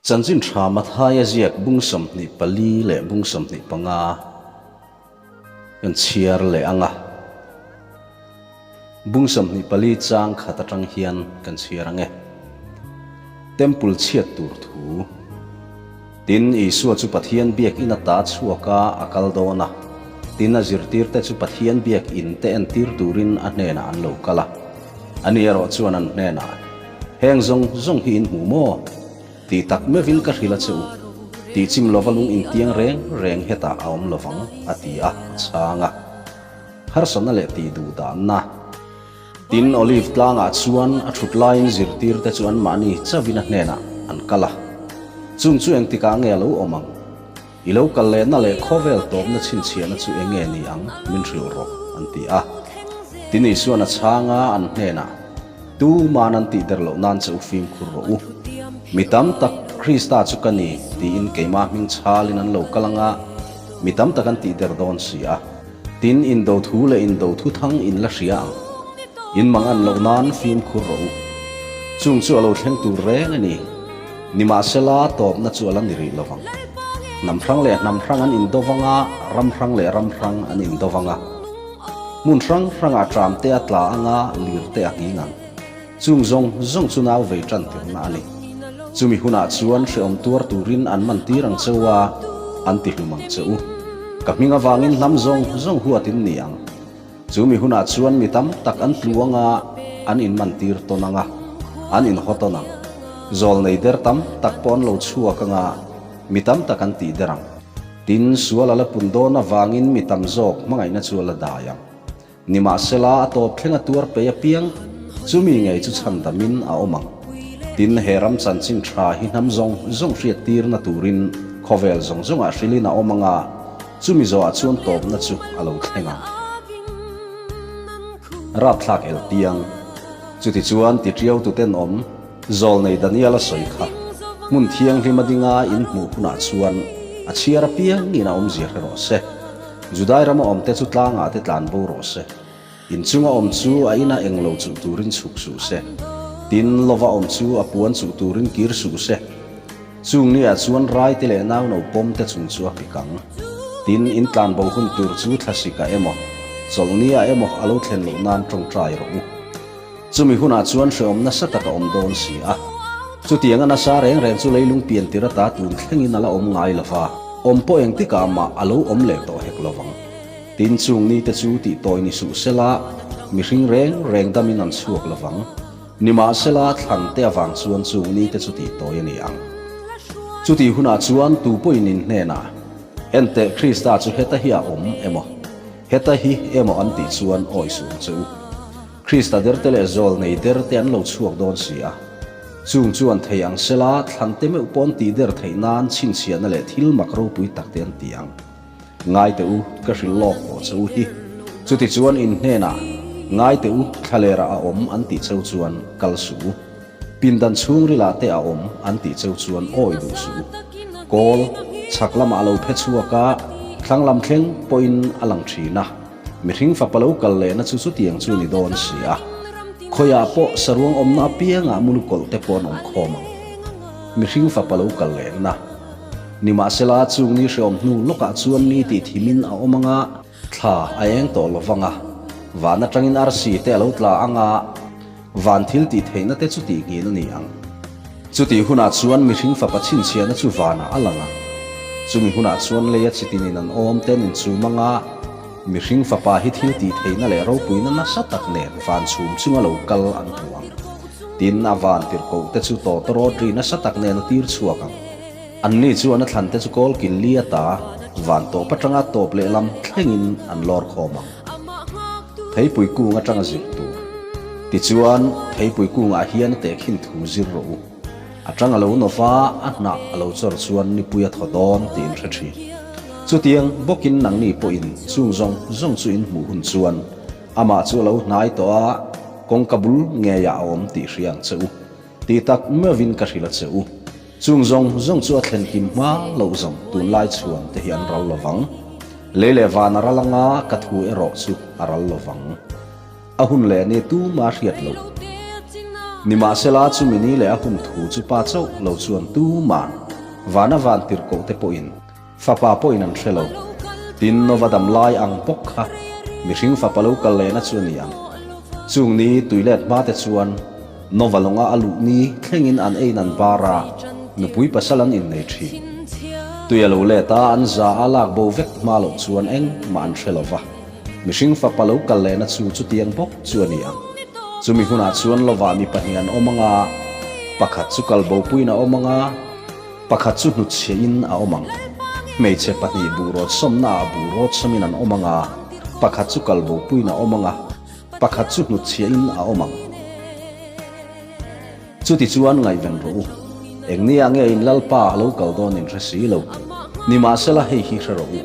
Chanchin tha Mathaia ziak bung 24 leh bung 25 kan chhiar leh ang a. Bung 24 chang khat atang hian kan chhiar ang e. Temple chhiat tur thu. Tin, Isua chu Pathian biakinn ata chhuak a, a kal dawn a. Tin, a zirtirte chu Pathian biakinn te entir turin a hnenah an lo kal a. Ani erawh chuan an hnenah, Heng zawng zawng hi in hmu maw? Tih tak meuhin ka hrilh a che u. Tih chim lova lung intiang reng reng hetah a awm lovang, a ti a, a chhang a. Harsatna leh tih duh dahna. Tin, Olive tlangah chuan a thut laiin zirtirte chu anmahni chauhin a hnenah an kal a. Chung chu engtikah nge a lo awm ang? I lo kal lehna leh khawvel tawpna chhinchhiahna chu eng nge ni ang? Min hrilh rawh, an ti a. Tin, Isua'n a chhang a, an hnenah, Tuman an tihder loh nan che u fimkhur rawh u. Mi tam tak Krista chu ka ni, tiin keimah hming chhalin an lo kal ang a, mi tam tak an tihder dawn si a. Tin, indo thu leh indo thu thang in la hria ang. In mang an loh nan fimkhur rawh u. Chung chu a lo thleng tur reng a ni. Nimahsela, tawpna chu a la ni rih lo vang. Hnam hrang leh hnam hrang an indo vang a, ram hrang leh ram hrang an indo vang a. Hmun hrang hrangah tram te a tla ang a, lir te a nghing ang. Chung zawng zawng chu nau vei tan tirna a ni. Chumi hunah chuan hrehawm tuar turin an man tir ang che u a, an ti hlum ang che u. Ka hming avangin hnam zawng zawng huat in ni ang. Chumi hunah chuan mi tam tak an tlu ang a, an inman tir tawn ang a, an inhaw tawn ang. Zawl nei der tam tak pawh an lo chhuak ang a, mi tam tak an tih der ang. Tin, sual a la pun dawn avangin mi tam zawk hmangaihna chu a la dai ang. Nimahsela, a tawp thleng a tuar pei apiang, chumi ngei chu chhandamin a awm ang. Tin, he ram chanchin tha hi hnam zawng zawng hriattirna turin khawvel zawng zawngah hrilhin a awm ang a, chumi zawhah chuan tawpna chu a lo thleng ang. Rapthlak eltiang. Chutichuan, tiṭiaututen awm, Zawlnei Daniel a sawi kha, Hmun thianghlim a dinga in hmuh hunah chuan a chhiar apiangin a awmzia hre rawh se. Judai rama awmte chu tlangah te tlan bo rawh se. In chunga awm chu a ina englo chuh turin chhuk suh se. Tin, lova awm chu a puan chuh turin kir suh se. Chung niah chuan raite leh nauno pawmte chung chu a pik ang. Tin, in tlan bo hun tur chu thlasik-ah emaw, chawlhni-ah emaw a lo thlen loh nan tawngtai rawh u. Chumi hunah chuan hrehawm nasa tak a awm dawn si a. Chutianga nasa reng reng chu leilung pian tir ata tun thlengin a la awm ngai lo va, awm pawh engtikah mah a lo awm leh tawh hek lo vang. Tin, chung nite chu tih tawi ni suh sela, mihring reng reng damin an chhuak lo vang. Nimahsela, thlan te avang chuan chung nite chu tih tawi a ni ang. Chutih hunah chuan tu pawhin in hnenah, Enteh, Krista chu heta hi a awm emaw, heta hi emaw an tih chuan awi suh ang che u. Krista derte leh zawl nei derte an lo chhuak dawn si a. Chung chuan thei ang sela, thlante meuh pawn tih der theih nan chhinchhiahna leh thil mak ropui takte an ti ang. Ngai teh u, ka hrilh lawk tawh che u hi. Chutichuan in hnenah, Ngai teh u, thlalerah a awm an tih cheu chuan kal suh u. Pindan chhungrilah te a awm an tih cheu chuan awi duh suh u. Kawl, chhak lamah a lo phe chhuak a, thlang lam thleng pawhin a lang thin a. Mihring fapa lo kal lehna chu chutiang chu ni dawn si a. Khawiah pawh saruang awmna apiangah mulukawlh te pawh an awm khawm ang. Mihring fapa lo kal lehna. Nimahsela chung ni hrehawm hnu lawkah chuan ni tih thimin a awm ang a, thla a eng tawh lo vang a, van atangin arsi te a lo tla ang a, van thil tih theihna te chu tih nghin a ni ang. Chutih hunah chuan mihring fapa chhinchhiahna chu vanah a lang ang. Chumi hunah chuan leia chitinin an awm ten inchum ang a, mihring fapa hi thil tih theihna leh ropuina nasa tak nen van chhum chunga lo kal an hmu ang. Tin, a van tirhkoh te chu tawtawrawt ri nasa tak nen a tir chhuak ang. Anni chuan a thlan te chu kawl kil li ata van tawp atanga tawp lehlam thlengin an lawr khawm ang. Theipui kung atanga zir tur. Tichuan, theipui kungah hian a tehkhin thu zir rawh u. A tang a lo nawva, a hnah a lo chawr chuan nipui a thaw dawn tih in hre thin. Chutiang bawkin nangni pawhin chung zawng zawng chu in hmuh hun chuan amah chu a lo hnai tawh a, kawngka bul ngeiah a awm tih hria ang che u. Tih tak meuhin ka hrilh a che u. Chung zawng zawng chu a thlen kim hma loh zawng tunlai chhuan te hi an ral lo vang. Lei leh van a ral anga ka thu erawh chu a ral lo vang. A hun leh ni tuma hriat loh. Nimahsela chumi ni leh a hun thu chu pa chauh lo chuan tuman vana van tirhkoh te pawhin Fapa pawhin an hre lo. Tin, Nova dam lai ang bawk kha mihring fapa lo kal lehna chu a ni ang. Chung ni tui let hma te chuan Nova lawnga a luh ni thlengin an eiin an bar a, nupui pasal an innei thin. Tui a lo let a, an za a lak bo vek hma loh chuan engmah an hre lo va. Mihring fapa lo kal lehna chu chutiang bawk chu a ni ang. Chumi hunah chuan lovah mi pahnih an awm ang a, pakhat chu kal bopuiin a awm ang a, Pakhat chu hnutchhiahin a awm ang. Hmeichhe pahnih buhrawt sawmnaah buhrawt sawmin an awm ang a, pakhat chu kalbopuiin a awm ang a, pakhat chu hnutchhiahin a awm ang. Chutichuan ngaihven rawh u. Engnia nge in Lalpa a lo kal dawn in hre si lo. Nimahsela hei hi hre rawh u.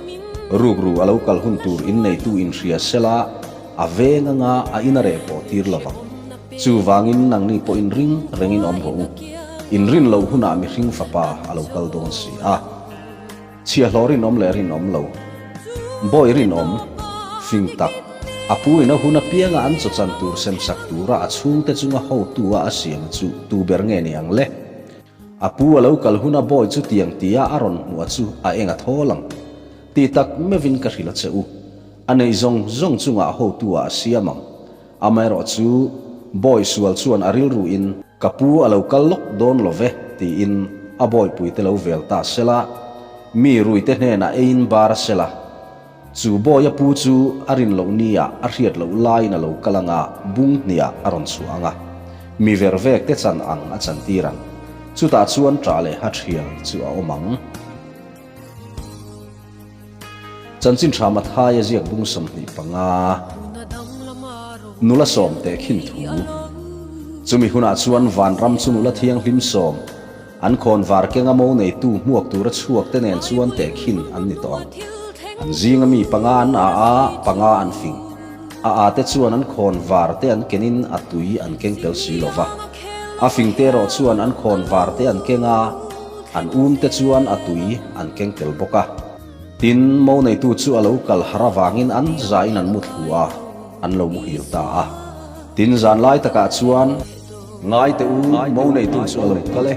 Rukru a lo kal hun tur in neitu in hria sela a veng anga a in a reh pawh tir lo vang. Chuvangin nangni pawh in ring rengin awm rawh u. In rin loh hunah mihring fapa a lo kal dawn si a. Chhiahhlawh rinawm leh rinawm lo. Bawi rinawm, fing tak, a pu in a hun apianga an chawchan tur semsak tura a chhungte chunga hotu a a siam chu tu ber nge ni ang le? A pu a lo kal huna bawi chu tiang tia a rawn hmuh a chu a eng a thawl ang. Ti tak meuhin ka hrilh a che u. A neih zawng zawng chungah hotu ah a siam ang. Amaherawh chu, bawi sual chuan a rilruin, Ka pu a lo kal lawk dawn lo ve, tiin a bawipuite lo vel ta sela, mi ruite hnenah eiin bar a sela. Chu bawi a pu chu a rin loh nia a hriat loh laiin a lo kal anga bung hniah a rawn chhuah anga, mi ver vek te chan ang a chantir ang. Chutah chuan ṭah leh ha ṭhial chu a awm ang. Chanchin tha Mathaia ziak bung 25, Nula sawm teh khin thu. Chumi hunah chuan vanram chu nula thianghlim sawm, an khawn var kenga mo neitu hmuak tura chhuak te nen chuan teh khin an ni tawh ang. An zinga mi panga an a a, panga an fing. A a te chuan an khawn var te an kenin a tui an keng tel si lo va. A fing te erawh chuan an khawn var te an keng a, An um te chuan a tui an keng tel bawk a. Tin, mo neitu chu a lo kal har avangin an zain an mu thlu a, an lo muhil ta a. Tin, zan lai takah chuan. Ngai teh u, mo neitu chu a lo kal e,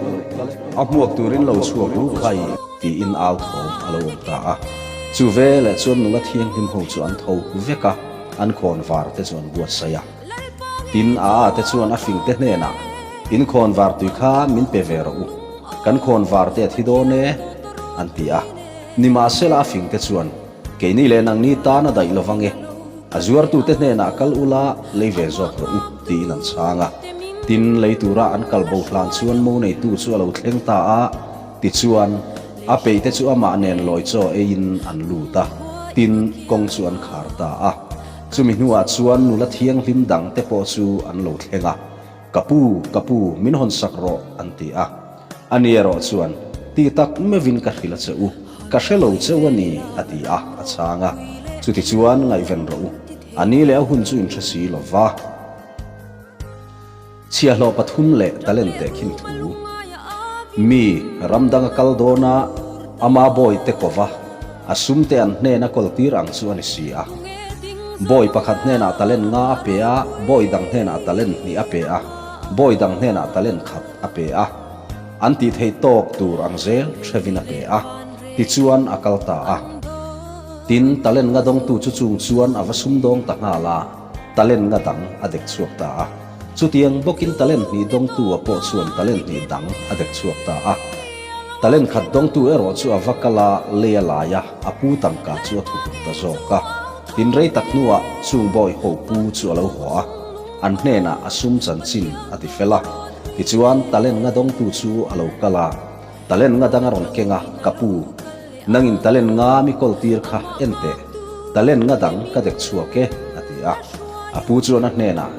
a hmuak turin lo chhuak ru khai, tiin au thawm a lo awm ta a. Chu veleh chuan nula thianghlim ho chu an tho vek a, an khawn var te chu an buatsaih a. Tin, a a te chuan a fing te hnenah, In khawn var tui kha min pe ve rawh u, kan khawn var te a thi dawn e, an ti a. Nimahsela a fing te chuan, Keini leh nangni tan a daih lo vang e, a zuartute hnenah kal ula lei ve zawk rawh u, tiin an chhang a. Tin, lei tura an kal bo hlan chuan mo neitu chu a lo thleng ta a, tichuan, a peihte chu amah nen lawi chaw eiin an lut a, tin, kawng chu an khar ta a. Chumi hnuah chuan nula thianghlim dang te pawh chu an lo thleng a, Ka pu, ka pu, min hawn sak rawh, an ti a. Ani erawh chuan, Ti tak meuhin ka hrilh a che u, ka hre lo cheu a ni, a ti a, a chhang a. Chutichuan ngaihven rawh u, a ni leh a hun chu in hre si lo va. Chhiahhlawh pathum leh talent teh khin thu. Mi ram dang a kal dawn a, ama bawi te ko va, a sum te an hnen a kawl tir ang chu a ni si a. Bawi pakhat hnenah talent nga a pe a, bawi dang hnenah talent hnih a pe a, bawi dang hnenah talent khat a pe a. An tih theih tawk tur ang zel hrevin a pe a, tichuan a kal ta a. Tin, talent nga dawngtu chu chung chuan a va sumdawng ta nghal a. Talent nga dang a dek chhuak ta a. Chutiang bawkin talent hnih dawngtu a pawh chuan talent hnih dang a dek chhuak ta a. Talent khat dawngtu erawh chu a va kal a, lei a lai a, a pu tangka chu a thuhuk ta zawk a. Tin rei tak hnuah chung bawi ho pu chu a lo haw a, an hnenah a sum chanchin a ti fel a. Tichuan talent nga dawngtu chu a lo kal a, talent nga dang a rawn keng a, Ka pu, Nangin talent nga mi kawl tir kha en teh, talent nga dang ka dek chhuak e, a ti a. A pu chuan a hnenah,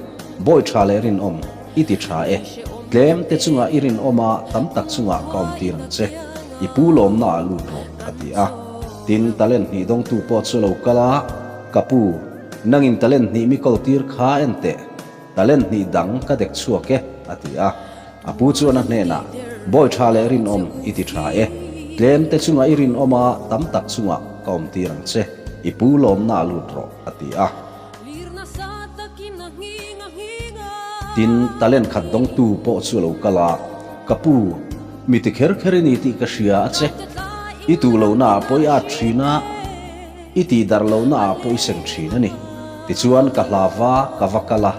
Bawi tha leh rinawm, i ti tha e. Tlem te chungah i rinawm a, tam tak chungah ka awm tir ang che. I pu lawmna ah lut rawh, a ti a. Tin, talent hnih dawngtu pawh chu a lo kal a, Ka pu, nangin talent hnih mi kawl tir kha en teh, Talent hnih dang ka dek chhuak e, a ti a. A pu chuan a hnenah, Bawi tha leh rinawm i ti tha e. Tlem te chungah i rinawm a, tam tak chungah ka awm tir ang che. I pu lawmna a lut rawh, a ti a. Tin, talent khat dawngtu pawh chu a lo kal a, Ka pu, mi ti kher kher i ni tih ka hria a che. I tuh lohna ah pawh i at thin a, i tih darh lohna ah pawh i seng thin a ni. Tichuan ka hla va, ka va kal a,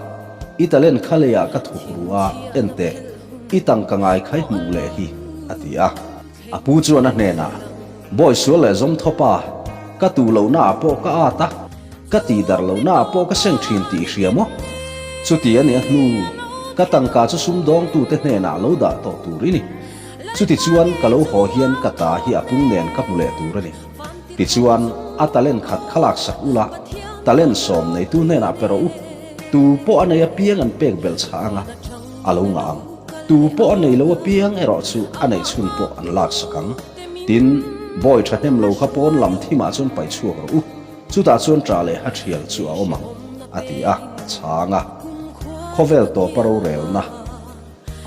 i talent kha leiah ka thuk ru a, enteh, i tangka ngai kha i hmuh leh hi, a ti a. A pu chuan a hnenah, Bawi sual leh zawm thawp a, ka tuh lohnaah pawh ka at a, ka tih darh lohnaah pawh ka seng thin tih i hria maw? Chuti a nih a hnu, ka tangka chu sumdawngtute hnenah lo dah tawh tur i ni. Chutichuan ka lo haw hian ka ta hi a pung nen ka hmu leh tur a ni. Tichuan, a talent khat kha laksak ula, talent sawm neitu hnenah pe rawh u. Tu pawh a nei apiang an pek belh chhah ang a, a lo ngah ang. Tu pawh a nei lo apiang erawh chu a neih chhun pawh an laksak ang. Tin, bawi thahnem lo kha pawn lam thimah chuan paih chhuak rawh u, chutah chuan ṭah leh ha ṭhial chu a awm ang, a ti a, a chhang a. Khawvel tawpa rorelna.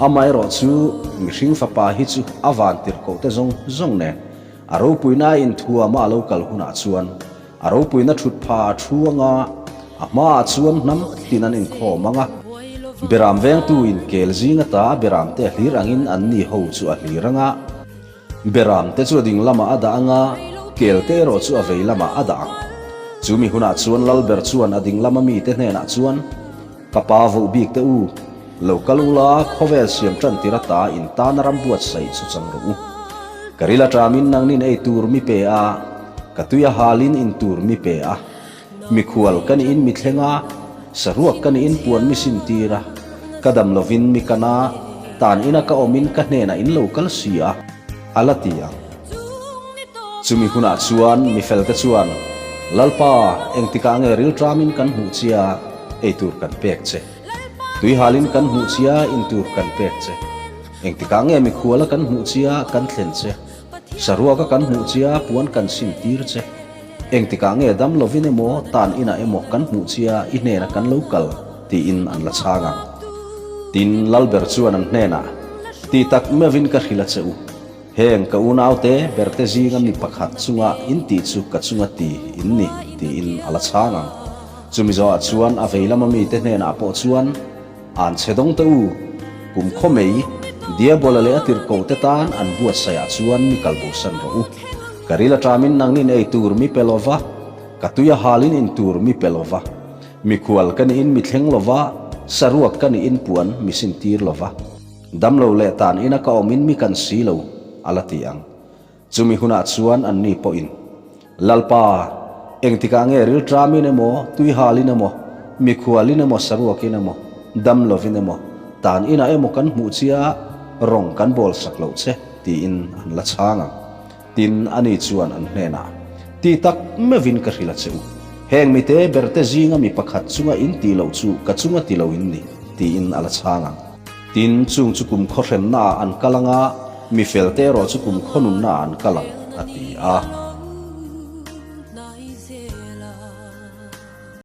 Amaherawh chu mihring fapa hi chu a van tirhkoh te zawng zawng nen a ropuina a inthuama a lo kal hunah chuan A ropuina thut pha a thu anga, a hmaah chuan hnam tin an inkhawm ang a. Beram vengtu in kel zing ata a beram te a hlir angin anni ho chu a hlir ang a. Beram te chu a ding lamah a dah ang a, kel te erawh chu a vei lamah a dah ang. Chu mi hunah chuan Lalber chuan a ding lama mite hnenah chuan, Ka pa voh bik te u, lo kal ula khawvel siam tan tir ata in tana ram buatsaih chu chang rawh u. Ka ril aṭamin nangnin ei tur mi pe a, ka tui a halin in tur mi pe a, mikhual ka niin mi thleng a, saruak ka niin puan mi sin tir a, ka dam lovin mi kan a, tan ina ka awmin ka hnenah in lo kal si a, a la ti ang. Chumi hunah chuan mi felte chuan, Lalpa, engtikah nge rilṭamin kan hmuh chia ei tur kan pek che? Tuihalin kan hmuh chia in tur kan pek che? Engtikah nge mikhuala kan hmuh chia kan thlen che? Saruaka kan hmuh chia puan kan sim tir che? Engtikah nge dam lovin emaw tan inah emaw kan hmuh chia i hnenah kan lo kal? tiin an la chhang ang. Tin, Lalber chuan an hnenah, Ti tak meuhin ka hrilh a che u. Heng ka unaute berte zinga mi pakhat chunga in tih chu ka chunga ti in ni, tiin a la chhang ang. Chumi zawhah chuan a vei lama mite hnenah pawh chuan, An chhe dawng te u, kum khaw mei, Diabola leh a tirhkohte tan an buatsaihah chuan mi kal bosan rawh u. Ka ril aṭamin nangnin ei tur mi pe lo va, ka tui a halin in tur mi pe lo va, mikhual ka niin mi thleng lo va, saruak ka niin puan mi sintir lo va. Damlo leh tan ina ka awmin mi kan si lo, a la ti ang. Chumi hunah chuan anni pawhin, Lalpa, engtikah nge rilṭamin emaw, tuihalin emaw, mikhualin emaw, saruakin emaw, damlovin emaw, tan inah emaw kan hmuh chia rawng kan bawl sak loh che, tiin an la chhang ang. Tin, ani chuan an hnenah, Ti tak meuhin ka hrilh a che u. Heng mite berte zinga mi pakhat chunga in tih loh chu ka chunga ti lo in ni, tiin a la chhang ang. Tin, chung chu kum khaw hremnaah an kal ang a, mi felte erawh chu kum khaw nunnaah an kal ang, a ti a.